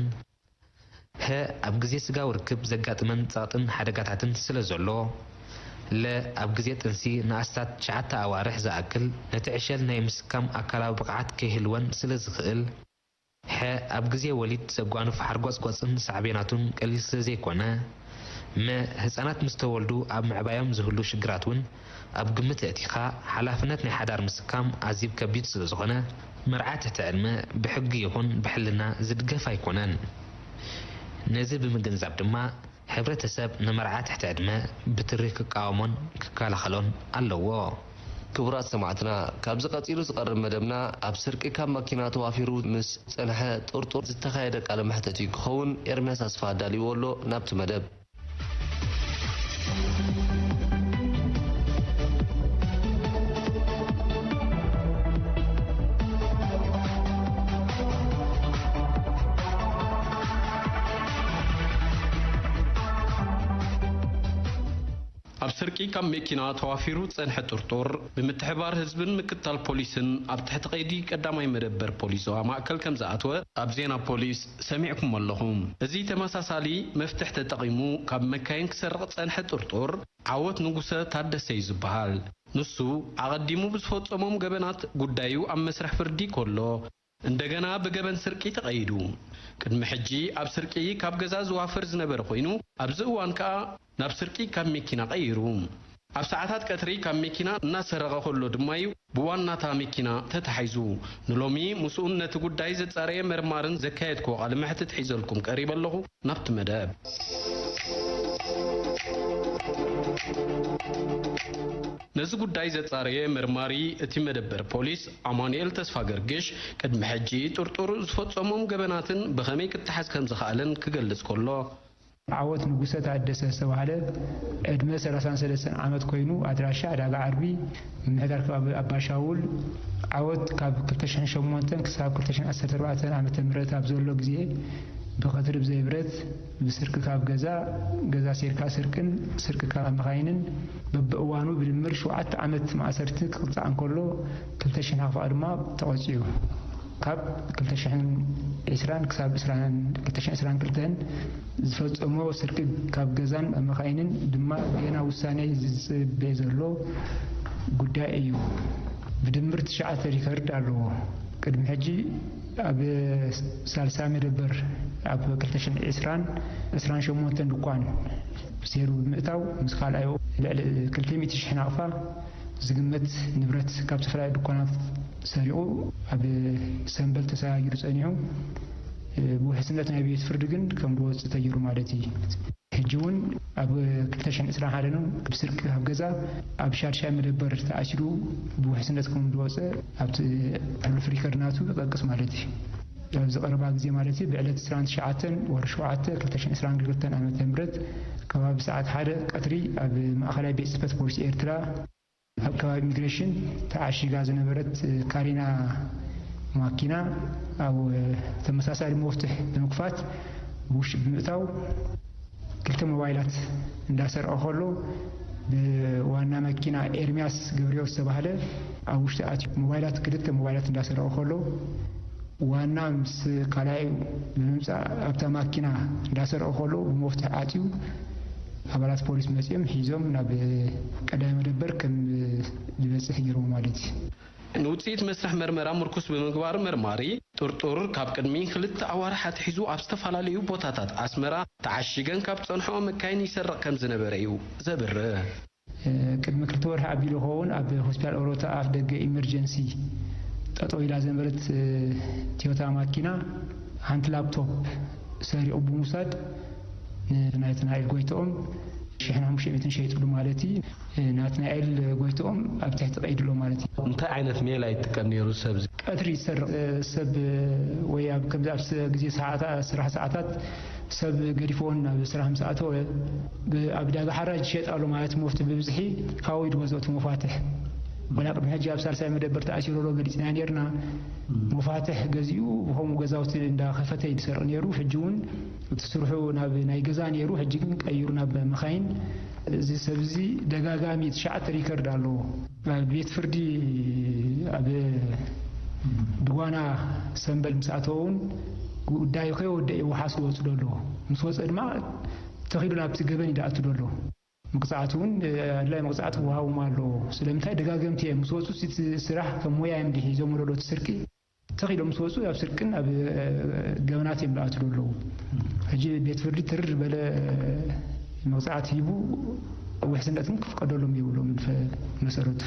ሀ ኣብ ግዜ ስጋዊ ርክብ ዘጋጥመን ጸቕጥን ሓደጋታትን ስለ ዘሎ፣ ለ ኣብ ግዜ ጥንሲ ንኣስታት ትሽዓተ ኣዋርሕ ዝኣክል ነቲ ዕሸል ናይ ምስካም ኣካላዊ ብቕዓት ከይህልወን ስለ ዝኽእል፣ ሐ ኣብ ግዜ ወሊድ ዘጓንፍ ሓርጎጽጎጽን ሳዕቤናቱን ቀሊል ስለ ዘይኮነ፣ መ ህጻናት ምስ ተወልዱ ኣብ ምዕባዮም ዝህሉ ሽግራት እውን ኣብ ግምት ኣእቲኻ ሓላፍነት ናይ ሓዳር ምስካም ኣዝዩ ከቢድ ስለ ዝኾነ፣ መርዓ ትሕቲ ዕድመ ብሕጊ ይኹን ብሕልና ዝድገፍ ኣይኮነን። ነዚ ብምግንዛብ ድማ ሕብረተሰብ ንመርዓ ትሕቲ ዕድመ ብትሪ ክቃወሞን ክከላኸሎን ኣለዎ። ክቡራት ሰማዕትና፣ ካብዚ ቀጺሉ ዝቐርብ መደብና ኣብ ስርቂ ካብ ማኪና ተዋፊሩ ምስ ጸንሐ ጥርጡር ዝተኻየደ ቃለ መሕተት እዩ ክኸውን። ኤርምያስ ኣስፋ ኣዳልይዎ ኣሎ። ናብቲ መደብ። ኣብ ስርቂ ካብ መኪና ተዋፊሩ ዝጸንሐ ጥርጡር፣ ብምትሕብባር ህዝብን ምክትታል ፖሊስን ኣብ ትሕቲ ቀይዲ ቀዳማይ መደበር ፖሊስ ዞባ ማእከል ከም ዝኣተወ ኣብ ዜና ፖሊስ ሰሚዕኩሞ ኣለኹም። እዚ ተመሳሳሊ መፍትሕ ተጠቒሙ ካብ መካይን ክሰርቕ ዝጸንሐ ጥርጡር፣ ዓወት ንጉሰ ታደሰ እዩ ዝበሃል። ንሱ፣ ኣቐዲሙ ብዝፈጸሞም ገበናት ጉዳዩ ኣብ መስርሕ ፍርዲ ከሎ፣ እንደገና ብገበን ስርቂ ተቐይዱ። ቅድሚ ሕጂ ኣብ ስርቂ ካብ ገዛ ዝዋፈር ዝነበረ ኮይኑ፣ ኣብዚ እዋን ከኣ ናብ ስርቂ ካብ መኪና ቀይሩ። ኣብ ሰዓታት ቀትሪ ካብ መኪና እናሰረቐ ከሎ ድማ እዩ ብዋናታ መኪና ተታሒዙ። ንሎሚ ምስኡን ነቲ ጉዳይ ዘጻረየ መርማርን ዘካየድክዎ ቃለ መሕትት ሒዘልኩም ቀሪበ ኣለኹ። ናብቲ መደብ። ነዚ ጉዳይ ዘጻረየ መርማሪ እቲ መደበር ፖሊስ ኣማኑኤል ተስፋ ገርግሽ፣ ቅድሚ ሕጂ ጥርጡር ዝፈጸሞም ገበናትን ብኸመይ ክተሓዝ ከም ዝኸኣለን ክገልጽ ከሎ፣ ዓወት ንጉሰ ታደሰ ዝተባህለ ዕድመ ሰላሳን ሰለስተን ዓመት ኮይኑ፣ ኣድራሻ ዕዳጋ ዓርቢ፣ ምምሕዳር ከባቢ ኣባሻውል። ዓወት ካብ ክልተ ሽሕን ሸሞንተን ክሳብ ክልተ ሽሕን ዓሰርተ ኣርባዕተን ዓመተ ምህረት ኣብ ዘሎ ግዜ ብቐትሪ ብዘይ ብረት ብስርቂ ካብ ገዛ፣ ገዛ ሴርካ ስርቅን ስርቂ ካብ መኻይንን በብእዋኑ ብድምር ሸውዓተ ዓመት ማእሰርቲ ክቕጻዕ እንከሎ፣ ክልተ ሽሕ ናቕፋ ድማ ተቐጺዑ። ካብ ክልተ ሽሕን ዕስራን ክሳብ ዕስራን፣ ክልተ ሽሕን ዕስራን ክልተን ዝፈጸሞ ስርቂ ካብ ገዛን መኻይንን ድማ ጌና ውሳኔ ዝጽበ ዘሎ ጉዳይ እዩ። ብድምር ትሽዓተ ሪከርድ ኣለዎ። ቅድሚ ሕጂ ኣብ ሳልሳይ መደበር ኣብ ክልተ ሽሕን ዕስራን፣ ዕስራን ሸሞንተን ድኳን ሴሩ ብምእታው፣ ምስ ካልኣይ ልዕሊ ክልተ ሚእቲ ሽሕ ናቕፋ ዝግመት ንብረት ካብ ዝተፈላለዩ ድኳናት ሰሪቑ ኣብ ሰምበል ተሰጋጊሩ ጸኒሑ፣ ብውሕስነት ናይ ቤት ፍርዲ ግን ከም ዝወጽእ ተገይሩ ማለት እዩ። ሕጂ እውን ኣብ ክልተ ሽሕን ዕስራን ሓደን ብስርቂ ካብ ገዛ ኣብ ሻድሻይ መደበር ተኣሲሩ ብውሕስነት ከም ዝወጸ ኣብቲ ሕሉፍ ሪከርድ ናቱ ይጠቅስ ማለት እዩ። ኣብዚ ቀረባ ግዜ ማለት እዩ፣ ብዕለት ዕስራን ትሽዓተን ወርሒ ሸውዓተ ክልተ ሽሕን ዕስራን ክልተን ዓመተ ምህረት ከባቢ ሰዓት ሓደ ቀትሪ ኣብ ማእኸላይ ቤት ጽሕፈት ፖሊስ ኤርትራ ኣብ ከባቢ ኢሚግሬሽን ተዓሺጋ ዝነበረት ካሪና ማኪና ኣብ ተመሳሳሊ መፍትሕ ብምክፋት ብውሽጢ ብምእታው ክልተ ሞባይላት እንዳሰርቀ ከሎ ብዋና መኪና ኤርሚያስ ገብረዮስ ዝተባህለ ኣብ ውሽጢ ኣትዩ ሞባይላት፣ ክልተ ሞባይላት እንዳሰርቀ ከሎ ዋና ምስ ካልኣይ ብምምጻእ ኣብታ ማኪና እንዳሰርቀ ከሎ ብመፍትሕ ኣትዩ ኣባላት ፖሊስ መጺኦም ሒዞም ናብ ቀዳማይ መደበር ከም ዝበጽሕ ገይሮም ማለት እዩ። ንውጽኢት መስርሕ መርመራ ምርኩስ ብምግባር መርማሪ ጥርጡር ካብ ቅድሚ ክልተ ኣዋርሕ ኣትሒዙ ኣብ ዝተፈላለዩ ቦታታት ኣስመራ ተዓሺገን ካብ ጸንሖ መካይን ይሰርቕ ከም ዝነበረ እዩ ዘብርህ። ቅድሚ ክልተ ወርሒ ኣቢሉ ይኸውን ኣብ ሆስፒታል ኦሮታ ኣፍ ደገ ኢመርጀንሲ ጠጠው ኢላ ዝነበረት ቶዮታ ማኪና ሓንቲ ላፕቶፕ ሰሪቑ ብምውሳድ ንናትናኤል ጎይትኦም ሽሕን ሓሙሽተ ሚእትን ሸይጥሉ ማለት እዩ። ናትናኤል ጎይትኦም ኣብ ትሕቲ ቀይድሎ ማለት እዩ። እንታይ ዓይነት ሜላ ይጥቀም ነይሩ ሰብ እዚ? ቀትሪ ዝሰርቕ ሰብ ወይ ኣብ ከምዚ ኣብ ስ-፣ ግዜ ሰዓታ-፣ ስራሕ ሰዓታት ሰብ ገዲፍዎን ናብ ስራሕ ምስ ኣተወ ብ-፣ ኣብ ዕዳጋ ሓራጅ ይሸጥ ኣሎ ማለት መፍትሒ ብብዝሒ ካብኡ እዩ ዝገዝኦ እቲ መፋትሕ። ወላ ቅድሚ ሕጂ ኣብ ሳልሳይ መደበር ተኣሲሩ ኣሎ ገሊጽና ነርና። መፋትሕ ገዚኡ ብኸምኡ ገዛውቲ እንዳኸፈተ እዩ ዝሰርቕ ነይሩ። ሕጂ እውን እቲ ስርሑ ናብ ናይ ገዛ ነይሩ፣ ሕጂ ግን ቀይሩ ናብ መኻይን። እዚ ሰብ እዚ ደጋጋሚ ትሽዓተ ሪከርድ ኣለዎ። ኣብ ቤት ፍርዲ ኣብ ድጓና ሰምበል ምስ ኣተወ እውን ጉዳዩ ከይወደአ እዩ ወሓስ ወፅዶ ኣለዎ። ምስ ወፀ ድማ ተኺሉ ናብቲ ገበን እዩ ዝኣቱ ዘሎ። መቕፃዕቲ እውን ኣድላይ መቕፃዕቲ ክወሃቦም ኣለዎ። ስለምንታይ ደጋገምቲ እዮም። ምስ ወፁ እቲ ስራሕ ከም ሞያ እዮም ድሒዞም ወለዶ እቲ ስርቂ ተኺሎም ምስ ወፁ ኣብ ስርቅን ኣብ ገበናት እዮም ዝኣቱ ዘለዉ። ሕጂ ቤት ፍርዲ ትርር ዝበለ መቕፃዕቲ ሂቡ ውሕስነት ግን ክፍቀደሎም የብሎም ብመሰረቱ።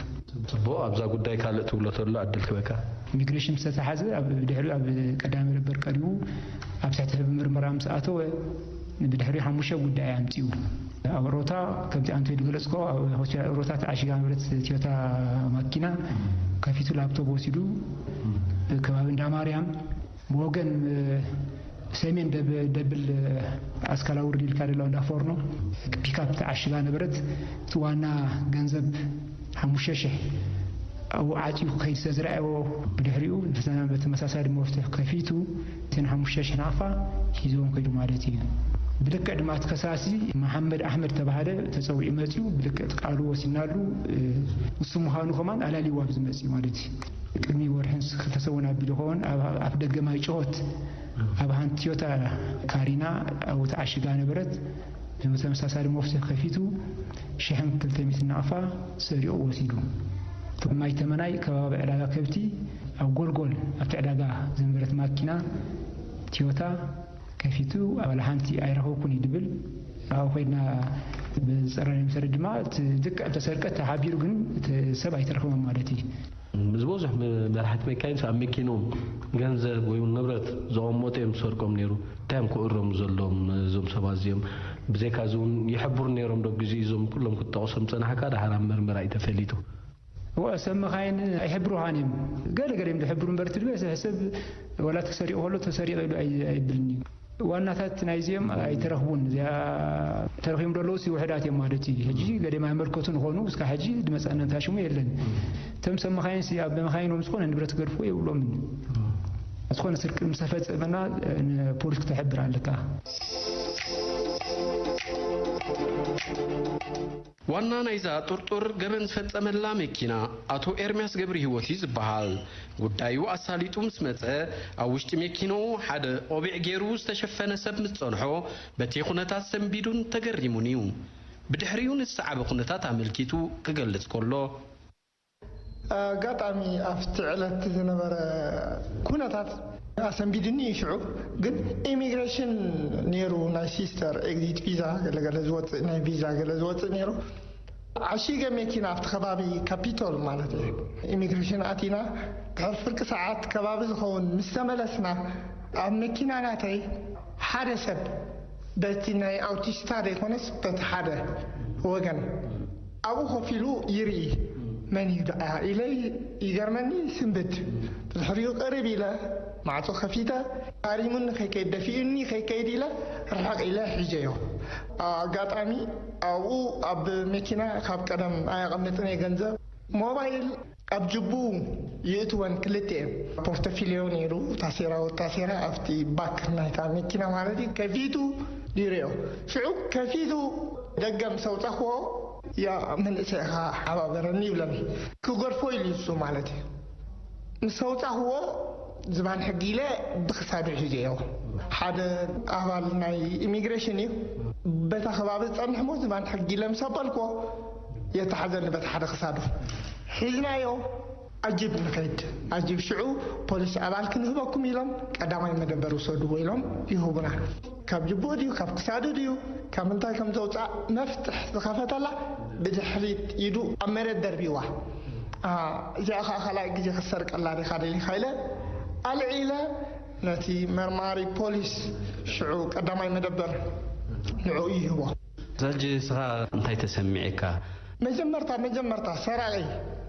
ጽቡቕ፣ ኣብዛ ጉዳይ ካልእ ትብሎ ተሎ ዕድል ክበካ። ኢሚግሬሽን ዝተታሓዘ ኣብ ድሕሪኡ ኣብ ቀዳማይ መደበር ቀሪቡ ኣብ ትሕቲ ሕቢ ምርመራ ምስ ኣተወ ብድሕሪኡ ሓሙሽተ ጉዳይ ኣምጺኡ። ኣብ ኦሮታ ከምቲ ኣንቶይ ዝገለጽኮ ኣብ ሆስፒታል ኦሮታ ተዓሺጋ ነበረት ቶዮታ ማኪና ከፊቱ ላፕቶፕ ወሲዱ ከባቢ እንዳ ማርያም ብወገን ሰሜን ደብ-፣ ደብል ኣስካላ ውርድ ኢልካ ደሎ እንዳ ፎርኖ ፒካፕ ተዓሽጋ ነበረት። እቲ ዋና ገንዘብ ሓሙሽተ ሽሕ ኣብኡ ዓጽዩ ክኸይድ ስለ ዝረኣየዎ ብድሕሪኡ ብተ-፣ ብተመሳሳሊ መፍትሕ ከፊቱ እተን ሓሙሽተ ሽሕ ናቕፋ ሒዝዎም ከይዱ ማለት እዩ። ብልክዕ ድማ እቲ ከሳሲ መሓመድ ኣሕመድ ተባሃለ ተጸዊዑ መጺኡ ብልክዕ እቲ ቃሉ ወሲናሉ፣ እ፣ ንሱ ምዃኑ ከማን ኣላልይዎ ኣብዚ መጺኡ ማለት እዩ። ቅድሚ ወርሕን ክልተ ሰሙን ኣቢሉ ኸውን ኣብ ኣፍ ደገ ማይ ጭሆት ኣብ ሓንቲ ቶዮታ ካሪና ኣብኡ ተዓሽጋ ነበረት። ብተመሳሳሊ መፍትሕ ከፊቱ ሽሕን ክልተ ሚእትን ናቕፋ ሰሪቑ ወሲዱ። ማይ ተመናይ ከባቢ ዕዳጋ ከብቲ ኣብ ጎልጎል ኣብቲ ዕዳጋ ዝነበረት ማኪና ቶዮታ ከፊቱ ኣባል ሓንቲ ኣይረኸብኩን እዩ ድብል። ኣብኡ ኮይድና ብዝፀረ መሰረት ድማ እቲ ልክዕ ተሰርቀ ተሓቢሩ ግን እቲ ሰብ ኣይተረኽበን ማለት እዩ። ዝበዝሕ መ- መራሕቲ መካይን ኣብ መኪኖም ገንዘብ ወይ እውን ንብረት ዘቐመጡ እዮም ዝሰርቆም ነይሩ። እንታይ እዮም ክእረሙ ዘለዎም እዞም ሰባት እዚኦም? ብዘይካ እዚ እውን ይሕብሩ ነይሮም ዶ? ግዜ እዞም ኩሎም ክትጠቕሶም ፀናሕካ፣ ደሓር ኣብ መርመራ እዩ ተፈሊጡ። እወ፣ ሰብ መኻይን ኣይሕብሩኻን እዮም። ገለ ገለ እዮም ዝሕብሩ እምበር፣ እቲ ዝበዝሕ ሰብ ዋላ ተሰሪቑ ከሎ ተሰሪቑ ኢሉ ኣይ- ኣይብልን እዩ። ዋናታት ናይዚኦም ኣይተረኽቡን። እዚኣ ተረኺቦም ዘለዉ ሲ ውሕዳት እዮም ማለት እዩ። ሕጂ ገሌ ማይመልከቱ ንኾኑ እስካ ሕጂ ዝመፀና እንታይ ሽሙ የለን። እቶም ሰብ መኻይን ሲ ኣብ መኻይኖም ዝኾነ ንብረት ክገድፍዎ የብሎምን። ዝኾነ ስርቂ ምስ ተፈጸመና ንፖሊስ ክተሕብር ኣለካ። ዋና ናይዛ ጥርጡር ገበን ዝፈጸመላ መኪና ኣቶ ኤርምያስ ገብረሂወት እዩ ዝበሃል። ጉዳዩ ኣሳሊጡ ምስ መጸ፣ ኣብ ውሽጢ መኪንኡ ሓደ ቆቢዕ ገይሩ ዝተሸፈነ ሰብ ምስ ጸንሖ፣ በቲ ኩነታት ሰንቢዱን ተገሪሙን እዩ። ብድሕሪኡ ንዝሰዓበ ኩነታት ኣመልኪቱ ክገልጽ ከሎ፣ ኣጋጣሚ ኣብቲ ዕለት ዝነበረ ኩነታት ኣሰንቢድኒ እዩ። ሽዑ ግን ኢሚግሬሽን ነይሩ፣ ናይ ሲስተር ኤግዚት ቪዛ ገለገለ ዝወፅእ፣ ናይ ቪዛ ገለ ዝወፅእ ነይሩ። ዓሺገ መኪና ኣብቲ ከባቢ ካፒቶል ማለት እዩ፣ ኢሚግሬሽን ኣቲና፣ ድሕሪ ፍርቂ ሰዓት ከባቢ ዝኸውን ምስ ተመለስና፣ ኣብ መኪና ናተይ ሓደ ሰብ በቲ ናይ ኣውቲስታ ዘይኮነስ በቲ ሓደ ወገን ኣብኡ ኮፍ ኢሉ ይርኢ። መን እዩ ደኣ ኢለ ይገርመኒ። ስንብድ። ብድሕሪኡ ቅርብ ኢለ ማዕጾ ከፊተ፣ ሃሪሙኒ ከይከይድ፣ ደፊኡኒ ከይከይድ ኢለ ርሕቕ ኢለ ሒጀዮ። ኣጋጣሚ ኣብኡ ኣብ መኪና ካብ ቀደም ኣየቐምጥን እየ ገንዘብ። ሞባይል ኣብ ጅቡ ይእትወን ክልቲኤን። ፖርተፊልዮ ነይሩ፣ ታሴራ ወታሴራ ኣብቲ ባክ ናይታ መኪና ማለት እዩ። ከፊቱ ይርእዮ። ሽዑ ከፊቱ ደገ ምስ ኣውጻኽዎ፣ "ያ መንእሰይ ኢኻ፣ ሓባበረኒ" ይብለኒ። ክገድፎ ኢሉ እሱ ማለት እዩ። ምስ ኣውጻኽዎ ዝባን ሕጊ ኢለ ብኽሳዱ ሒዘዮ። ሓደ ኣባል ናይ ኢሚግሬሽን እዩ። በታ ከባቢ ዝጸንሕ እሞ ዝባን ሕጊ ኢለ ምስ ኣበልክዎ፣ የተሓዘኒ በቲ ሓደ ክሳዱ። ሒዝናዮ፣ ኣጅብ ንኸይድ። ኣጅብ ሽዑ ፖሊስ ኣባል ክንህበኩም ኢሎም ቀዳማይ መደበር ውሰድዎ ኢሎም ይህቡና። ካብ ጅቡኡ ድዩ ካብ ክሳዱ ድዩ ካብ ምንታይ ከም ዘውፃእ መፍትሕ ዝኸፈተላ ብድሕሪት ኢዱ ኣብ መሬት ደርቢዋ። "ኣ፣ እዚኣ ኸዓ ካልኣይ ግዜ ክትሰርቀላ ዲኻ ደሊኻ?" ኢለ ኣልዒለ ነቲ መርማሪ ፖሊስ ሽዑ ቀዳማይ መደበር ንዕኡ ይህቦ። ሕጂ ንስኻ እንታይ ተሰሚዕካ? መጀመርታ መጀመርታ ሰራቒ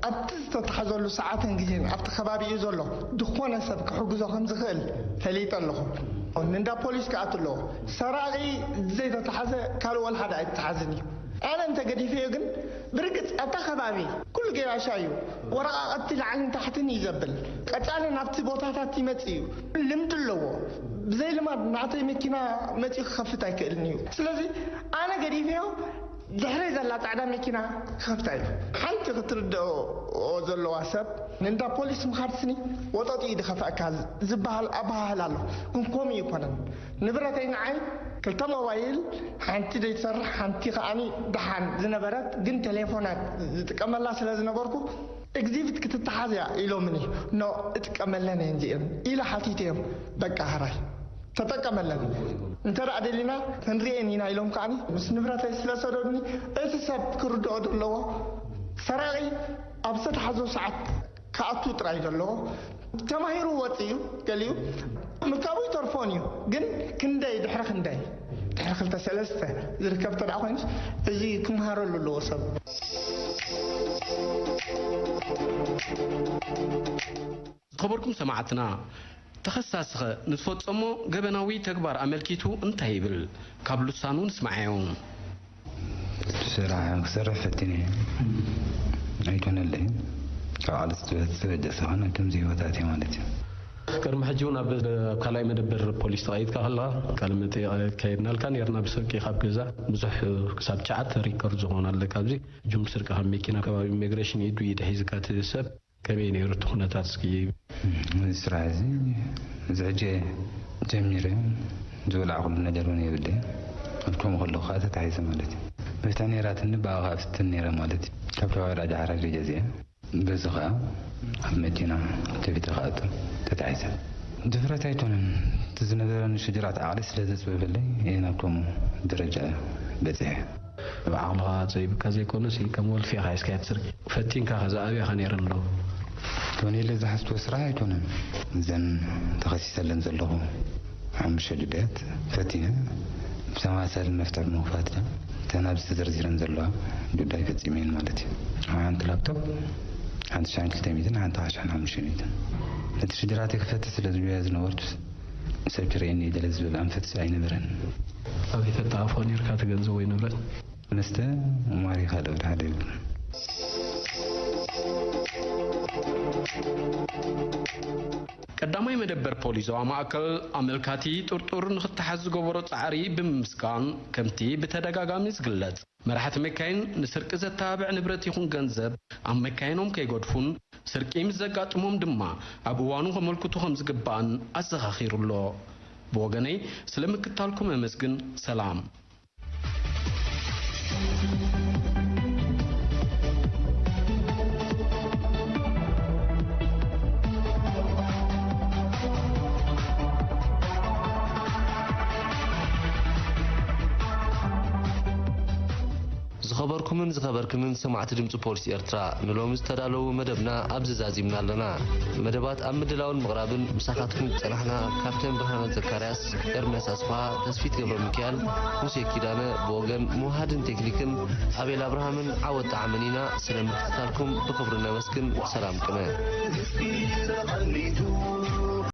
ኣብቲ ዝተታሓዘሉ ሰዓትን ግዜን ኣብቲ ከባቢኡ ዘሎ ዝኾነ ሰብ ክሕግዞ ከም ዝኽእል ፈሊጠ ኣለኹ። ንእንዳ ፖሊስ ክኣቱ ኣለዎ። ሰራቒ ዘይተታሓዘ ካልእ ወላ ሓደ ኣይተታሓዝን እዩ። ኣነ እንተ ገዲፈዮ ግን ብርግጽ ኣብታ ከባቢ ኩሉ ገያሻ እዩ። ወረቓቕቲ ላዕልን ታሕትን እዩ ዘብል። ቀጻሊ ናብቲ ቦታታት ይመጽእ እዩ። ልምዲ ኣለዎ። ብዘይ ልማድ ናተይ መኪና መጺኡ ክኸፍት ኣይክእልን እዩ። ስለዚ ኣነ ገዲፈዮ ድሕረይ ዘላ ጻዕዳ መኪና ክኸፍታ እዩ። ሓንቲ ክትርድኦ ዘለዋ ሰብ ንእንዳ ፖሊስ ምኻድ ስኒ ወጠጥ እዩ ዝኸፍኣካ ዝበሃል ኣበሃህላ ኣሎ። ግን ከምኡ ኣይኮነን። ንብረተይ ንዓይ ክልተ ሞባይል፣ ሓንቲ ዘይትሰርሕ ሓንቲ ከዓኒ ደሓን ዝነበረት ግን ቴሌፎናት ዝጥቀመላ ስለ ዝነበርኩ ኤግዚቢት ክትተሓዝ እያ ኢሎምኒ። ኖ እጥቀመለን እየን እዚኤን ኢለ ሓቲተዮም። በቃ ሕራይ ተጠቀመለን። እንተ ደኣ ደሊና ክንርእየን ኢና ኢሎም ከዓኒ ምስ ንብረተይ ስለ ሰደዱኒ እቲ ሰብ ክርድኦ ዘለዎ ሰራቒ ኣብ ዝተታሕዞ ሰዓት ክኣቱ ጥራይ ዘለዎ ተማሂሩ ወፂኡ ገሊኡ ምካቡ ይተርፎን እዩ። ግን ክንደይ ድሕሪ ክንደይ ድሕሪ ክልተ ሰለስተ ዝርከብ እንተ ደኣ ኮይኑስ እዚ ክምሃረሉ ኣለዎ ሰብ። ዝኸበርኩም ሰማዕትና፣ ተኸሳስኸ ንዝፈጸሞ ገበናዊ ተግባር ኣመልኪቱ እንታይ ይብል? ካብ ልሳኑ ንስማዓዮ። ስራሕ ክሰርሕ ፈቲነ ኣይኮነለይ። ካብ ዓለስ ዝበ- ዝበገሰ ኾነ ከምዚ ህይወታት እየ ማለት እዩ። ቅድሚ ሕጂ እውን ኣብ ኣብ ካልኣይ መደበር ፖሊስ ተቐይድካ ከለኻ ቃለ መጠይቕ ኣካየድናልካ ነርና። ብሰንኪ ካብ ገዛ ብዙሕ ክሳብ ትሽዓተ ሪከርድ ዝኾን ኣለካ። ኣብዚ ጅምር ስርቂ ካብ መኪና ከባቢ ኢሚግሬሽን ኢዱ እዩ ድሒዝካ እቲ ሰብ። ከመይ ነይሩ እቲ ኩነታት እስኪ? እዚ ስራሕ እዚ፣ እዚ ሕጂ ጀሚረ ዝወላዕኩሉ ነገር እውን የብለይን። ከምኡ ከለኹ ከዓ ተታሒዘ ማለት እዩ። በታ ነይራትኒ ብኣኻ ኣፍትን ነይረ ማለት እዩ። ካብ ከባቢ ዳዕሮ ሓራጅ ገዚአ። በዚ ከዓ ኣብ መኪና ከፊተ ክኣቱ ተታሒዘ። ድፍረት ኣይኮነን፣ እቲ ዝነበረኒ ሽግራት ዓቕሊ ስለ ዘፅበበለይ እየ ናብ ከምኡ ደረጃ በፂሐ። ብዓቕምኻ ጸቢብካ ዘይኮነስ፣ ከም ወልፊኻ ሒዝካያ ትስርቂ። ፈቲንካ ከ ዝኣብያኻ ነይረን ዶ? ኮነ ኢለ ዝሓስቦ ስራሕ ኣይኮነን። እዘን ተኸሲሰለን ዘለኹ ሓሙሽተ ጉዳያት ፈቲነ ብተመሳሳሊ መፍትሒ ብምኽፋት እተን ኣብዚ ተዘርዚረን ዘለዋ ጉዳይ ፈጺመየን ማለት እዩ። ሓንቲ ላፕቶፕ፣ ሓንቲ ሺሕን ክልተ ሚእትን፣ ሓንቲ ሺሕን ሓሙሽተ ሚእትን። ነቲ ሽግራት ክፈትሕ ስለ ዝብያ ዝነበርኩ ሰብ ክርእየኒ ይደለ ዝብል ኣንፈት ኣይነበረን። ኣበይ ተጠኣፎ ነርካ እቲ ገንዘብ ወይ ንብረት? መስተ ቁማር እዩ፣ ካልእ ወደ ሓደ ይብሉ። ቀዳማይ መደበር ፖሊስ ዞባ ማእከል ኣመልካቲ ጥርጡር ንኽተሓዝ ዝገበሮ ጻዕሪ ብምምስጋን፣ ከምቲ ብተደጋጋሚ ዝግለጽ፣ መራሕቲ መካይን ንስርቂ ዘተባብዕ ንብረት ይኹን ገንዘብ ኣብ መካይኖም ከይገድፉን፣ ስርቂ ምስ ዘጋጥሞም ድማ ኣብ እዋኑ ከመልክቱ ከም ዝግባእን ኣዘኻኺሩ ኣሎ። ብወገነይ ስለ ምክታልኩም ኣመስግን። ሰላም። ዝኸበርኩምን ዝኸበርክንን ሰማዕቲ ድምፂ ፖሊስ ኤርትራ፣ ንሎሚ ዝተዳለዉ መደብና ኣብዚ ዛዚምና ኣለና። መደባት ኣብ ምድላውን ምቕራብን ምሳኻትኩም ዝጸናሕና ካፕቴን ብርሃነ ዘካርያስ፣ ኤርምያስ ኣስፍሃ፣ ተስፊት ገብረ ሚካኤል፣ ሙሴ ኪዳነ፣ ብወገን ምውሃድን ቴክኒክን ኣቤል ኣብርሃምን ዓወት ጣዕምን ኢና። ስለ ምክትታልኩም ብኽብሪ ነመስግን። ሰላም ቅነ።